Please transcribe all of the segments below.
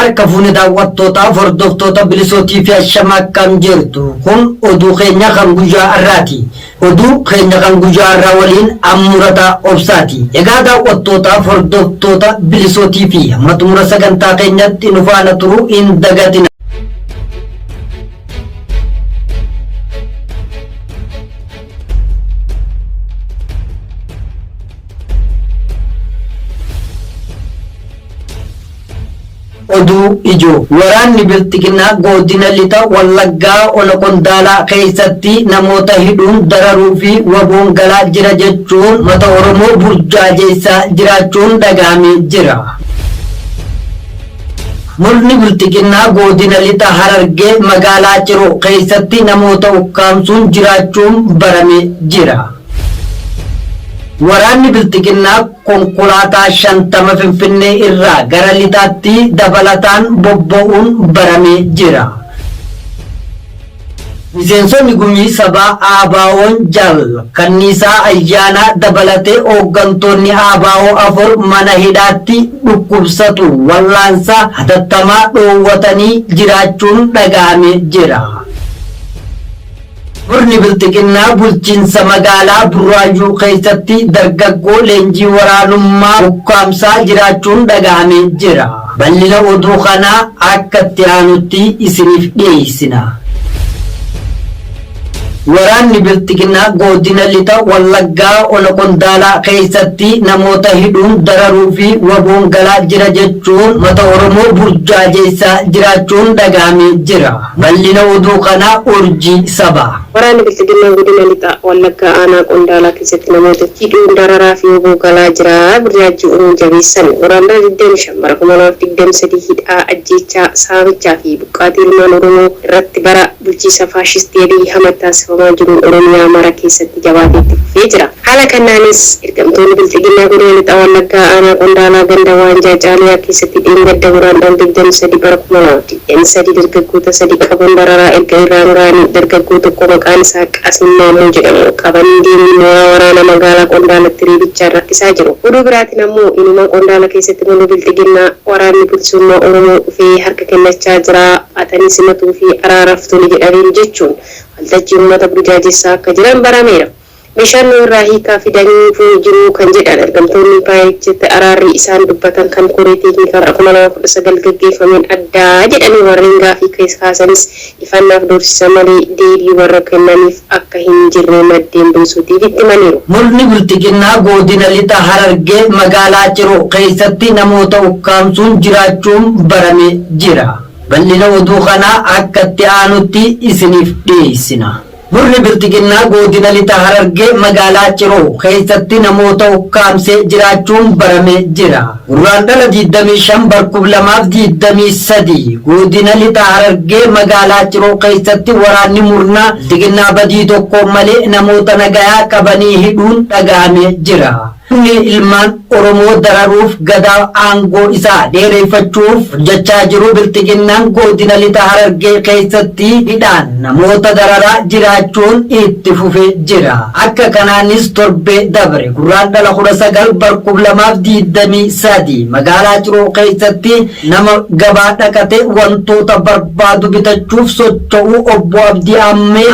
Harka fuune daawwattootaaf hordoftoota bilisootii fi ashama akkam jirtu kun oduu keenya kan guyyaa har'aati. Oduu keenya kan guyyaa har'aa waliin ammurata obsaati. Egaa daawwattootaaf hordoftoota bilisootii fi hamma xumura sagantaa keenyatti nu faana turuu hin dagatina. Oduu ijoo waraanni bilxiginnaa godina lixa wallaggaa ona qondaalaa keessatti namoota hidhuun dararuu fi waboon galaa jira jechuun mata oromoo burjaajeessaa jiraachuun dhaga'amee jira. Murni bilxiginnaa godina lixa harargee magaalaa Ciroo keessatti namoota ukkaamsuun jiraachuun barame jira. Waraanni bilxiginnaa konkolaataa 50 Finfinnee irraa gara lixaatti dabalataan bobba'uun baramee jira. Miseensonni gumii sabaa ABO'n Jal Kanniisaa Ayyaanaa dabalatee hooggantoonni ABO 4 mana hidhaatti dhukkubsatu wal'aansa hatattamaa dhoowwatanii jiraachuun dhaga'amee jira. Murni bilxiginnaa bulchiinsa magaalaa Burraayyuu keessatti dargaggoo leenjii waraanummaa ukkaamsaa jiraachuun dhaga'amee jira. Bal'ina oduu kanaa akka itti aanutti isiniif dhiyeessina. Waraanni bilxiginnaa godina lixa wallaggaa ona qondaalaa keessatti namoota hidhuun dararuu fi waboon galaa jira jechuun mata oromoo burjaajeessaa jiraachuun dhaga'amee jira. Bal'ina oduu kanaa urjii sabaa. Waraanni Bilxiginnaa godina lixa Wallaggaa aanaa Qondaalaa keessatti namoota hidhuun dararaa fi waboo galaa jira burjaajii uumuun jabeessan. Guraandhala 25 bara 2023 hidhaa, ajjeechaa, saamichaa fi buqqaatii ilmaan Oromoo irratti bara bulchiinsa faashistii Abiy Ahmad taasifamaa jiruun Oromiyaa mara keessatti jabaatee itti fufee jira. Haala kanaanis ergamtoonni Bilxiginnaa godina lixa Wallaggaa aanaa Qondaalaa ganda Waanjaa Caaliyaa keessatti dheengadda Guraandhala 23 bara 2023 dargaggoota sadi qabuun dararaa erga irraan ga'anii dargaggoo tokko maqaan isaa Qaasim Maammoo jedhamu qabanii deemuun mooraa waraana magaalaa Qondaalatti reebichaan rakkisaa jiru. Oduu biraatiin ammoo inuma Qondaala keessatti murni Bilxiginnaa waraanni bilisummaa Oromoo dhufee harka kennachaa jira baatanii simatuu fi araaraaf tole jedhaniiru jechuun waltajjii uummata burjaajessaa akka jiran barameera. Meeshaan nu irraa hiikaa fidanii jiru kan jedhan ergamtoonni impaayerichatti araarri isaan dubbatan kan koree teeknikaa bara 2019 gaggeeffameen addaa jedhanii warreen gaafii kaasanis ifannaaf doorsisa malee deebii warra kennaniif akka hin jirre maddeen bilisootiif itti himaniiru. Murni bilxiginnaa godina lixa harargee magaalaa Ciroo keessatti namoota ukkaamsuun jiraachuun barame jira. Bal'ina oduu kanaa akka itti aanutti isiniif dhiyeessina. Murni bilxiginnaa godina lixa harargee magaalaa Ciroo keessatti namoota ukkaamsee jiraachuun barame jira. Guraandhala 25 bara 2023 godina lixa harargee magaalaa Ciroo keessatti waraanni murnaa bilxiginnaa badii tokko malee namoota nagayaa qabanii hidhuun dhaga'amee jira. Inni ilmaan Oromoo dararuuf gadaa aangoo isaa dheereffachuuf hojjechaa jiru bilxiginnaan godina lixa harargee keessatti hidhaan namoota dararaa jiraachuun itti fufee jira. Akka kanaanis torbee dabre guraandhala 19 bara 2023 magaalaa Ciroo keessatti nama gabaa dhaqate wantoota barbaadu bitachuuf socho'u obbo Abdii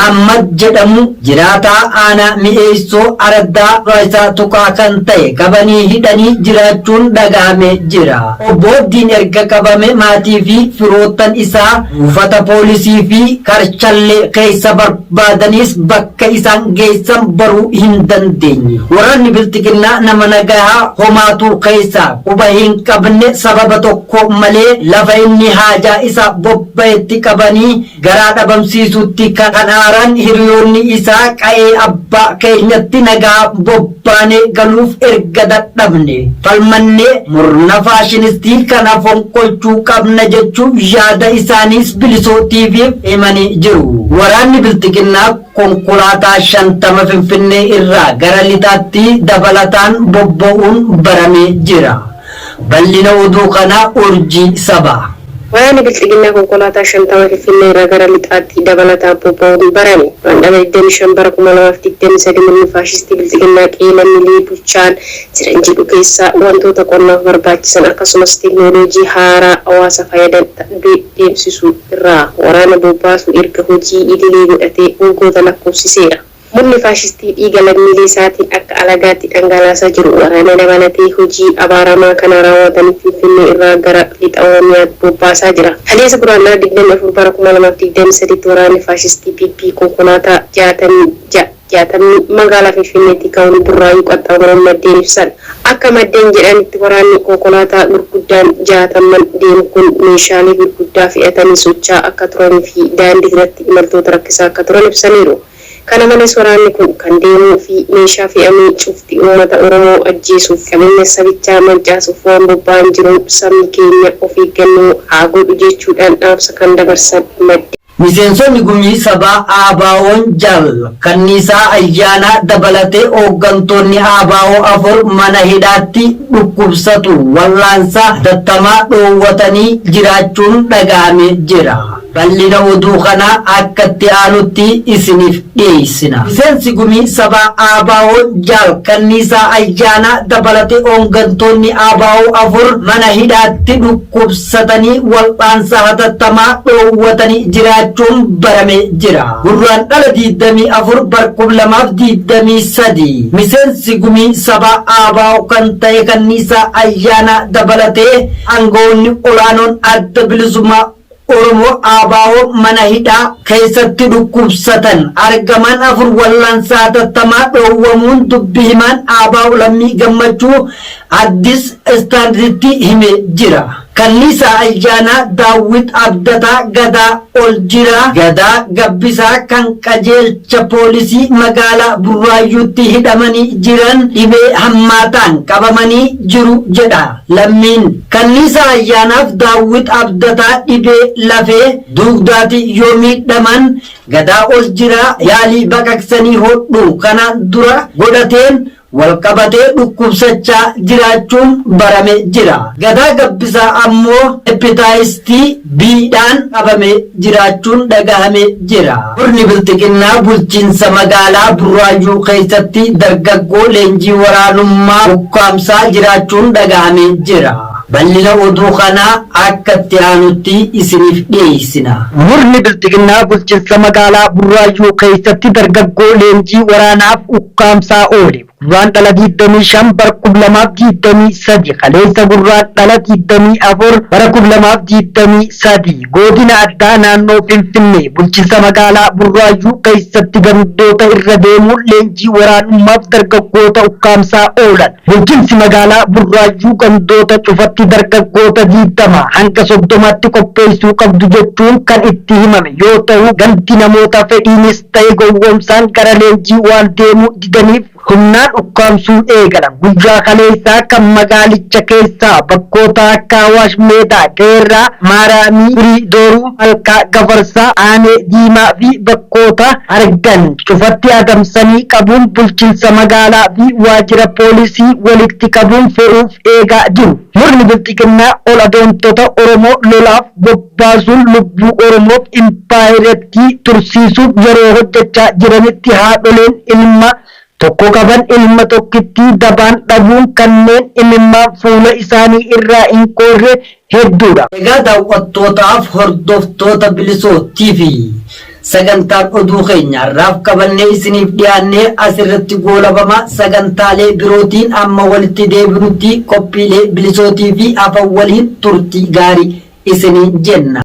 Ahmad jedhamu jiraataa aanaa mi'eessoo araddaa isaa tuqaa kan ta'e qabanii hidhanii jiraachuun dhaga'amee jira. Obbo Abdiin erga qabame maatii fi firoottan isaa buufata poolisii fi karchallee keessa barbaadanis bakka isaan geessan baruu hin dandeenye. Waraanni bilxiginnaa nama nagahaa homaatu keessaa quba hin qabne sababa tokko malee lafa inni haajaa isa bobba'etti qabanii garaa dhabamsiisutti kan aaran hiriyoonni isaa qa'ee abbaa keenyatti nagaa bobbaanee galuuf erga dadhabne falmannee murna faashinistii kana fonqolchuu qabna jechuun yaada isaaniis bilisootiif himanii jiru. Waraanni bilxiginnaa konkolaataa 50 Finfinnee irraa gara lixaatti dabalataan bobba'uun baramee jira. Bal'ina oduu kanaa urjii sabaa. Waraanni Bilxiginnaa konkolaataa 50 Finfinnee irraa gara Lixaatti dabalataan bobba'uun barame. Guraandhala 25 bara 2023 murni faashistii Bilxiginnaa qe'ee lammiilee bulchaan jiran jedhu keessaa wantoota qonnaaf barbaachisan akkasumas teeknooloojii haaraa hawaasa fayyadan deemsisu irraa waraana bobbaasuu erga hojii idilee godhatee waggoota lakkoofsiseera. Murni faashistii dhiiga lammiilee isaatiin akka alagaatti dhangalaasaa jiru waraana dabalatee hojii abaaramaa kana raawwataniif Finfinnee irraa gara Lixa Oromiyaatti bobbaasaa jira. Kaleessa Guraandhala 24 bara 2023tti waraanni faashistii PP konkolaataa 66 jaatamni magaalaa Finfinneetii ka'uun Burraayyuu qaxxaamuruun maddeen ibsan. Akka maddeen jedhanitti waraanni konkolaataa gurguddaan jaatamman deemu kun meeshaalee gurguddaa fe'atanii socho'aa akka turanii fi daandii irratti imaltoota rakkisaa akka turan ibsaniiru. Kana malees waraanni kun kan deemuu fi meeshaa fe'amee cufti uummata Oromoo ajjeesuuf qabeenya sabichaa mancaasuuf waan bobba'an jiruun sabni keenya of eeggannoo haa godhu jechuudhaan dhaamsa kan dabarsan madde. Miseensonni gumii sabaa ABO'n Jaal Kanniisaa Ayyaanaa dabalatee hooggantoonni ABO 4 mana hidhaatti dhukkubsatu wal'aansa hatattamaa dhoowwatanii jiraachuun dhaga'ame jira. Bal'ina oduu kanaa akka itti aanutti isiniif dhiyeessina. Miseensi gumii sabaa ABO Jaal Kanniisaa Ayyaanaa dabalatee hooggantoonni ABO 4 mana hidhaatti dhukkubsatanii wal'aansa hatattamaa dhoowwatanii jiraachuun barame jira. Gurraandhala 24 bara 2023 miseensi gumii sabaa ABO kan ta'e Kanniisaa Ayyaanaa dabalatee aangawoonni olaanoon Adda Bilisummaa Oromoo ABO mana hidhaa keessatti dhukkubsatan argaman 4 wal'aansa hatattamaa dhoowwamuun dubbi himaan ABO Lammii Gammachuu Addis Standarditti hime jira. Kanniisaa Ayyaanaa, Daawwit Abdataa, Gadaa Oljira, Gadaa Gabbisaa kan qajeelcha poolisii magaalaa Burraayyuutti hidhamanii jiran dhibee hammaataan qabamanii jiru jedha Lammiin. Kanniisaa Ayyaanaaf Daawwit Abdataa dhibee lafee dugdaati yoo miidhaman Gadaa Oljira yaalii baqaqsanii hodhuu kanaan dura godhateen walqabatee dhukkubsachaa jiraachuun barame jira. Gadaa Gabbisaa ammoo hepitaayistii B'dhaan qabame jiraachuun dhagahame jira. Murni Bilxiginnaa bulchiinsa magaalaa Burraayyuu keessatti dargaggoo leenjii waraanummaa ukkaamsaa jiraachuun dhagahame jira. Bal'ina oduu kanaa akka itti aanutti isiniif dhiyeessina. Murni Bilxiginnaa bulchiinsa magaalaa Burraayyuu keessatti dargaggoo leenjii waraanaaf ukkaamsaa oole. Gurraandhala 25 bara 2023 kaleessa Gurraandhala 24 bara 2023 godina addaa naannoo Finfinnee bulchiinsa magaalaa Burraayyuu keessatti gandoota irra deemuun leenjii waraanummaaf dargaggoota ukkaamsaa oolan. Bulchiinsi magaalaa Burraayyuu gandoota cufatti dargaggoota 20 hanga 30tti qopheessuu qabdu jechuun kan itti himame yoo ta'u, gandi namoota fedhiinis ta'e gowwoomsaan gara leenjii waan deemuu didaniif humnaan ukkaamsuu eegalan. Guyyaa kaleessaa kan magaalicha keessaa bakkoota akka Awaash Meedaa, Qeerraa, Maaraamii, Furii Dooruu, Malkaa Gafarsaa, Aanee Diimaa fi bakkoota argan cufatti adamsanii qabuun bulchiinsa magaalaa fi waajjira poolisii walitti qabuun fe'uuf eegaa jiru. Murni Bilxiginnaa ol adeemtota Oromoo lolaaf bobbaasuun lubbuu Oromoof impaayerattii tursiisuuf yeroo hojjechaa jiranitti haadholeen ilma tokko qaban ilma tokkittii dabaan dhabuun kanneen imimmaan fuula isaanii irraa hin qoorre hedduudha. Egaa daawwattootaaf hordoftoota Bilisoo TV sagantaan oduu keenya har'aaf qabannee isiniif dhiyaannee asirratti goolabama. Sagantaalee birootiin amma walitti deebinutti qophiilee Bilisoo TV hafan waliin turtii gaarii isiniin jenna.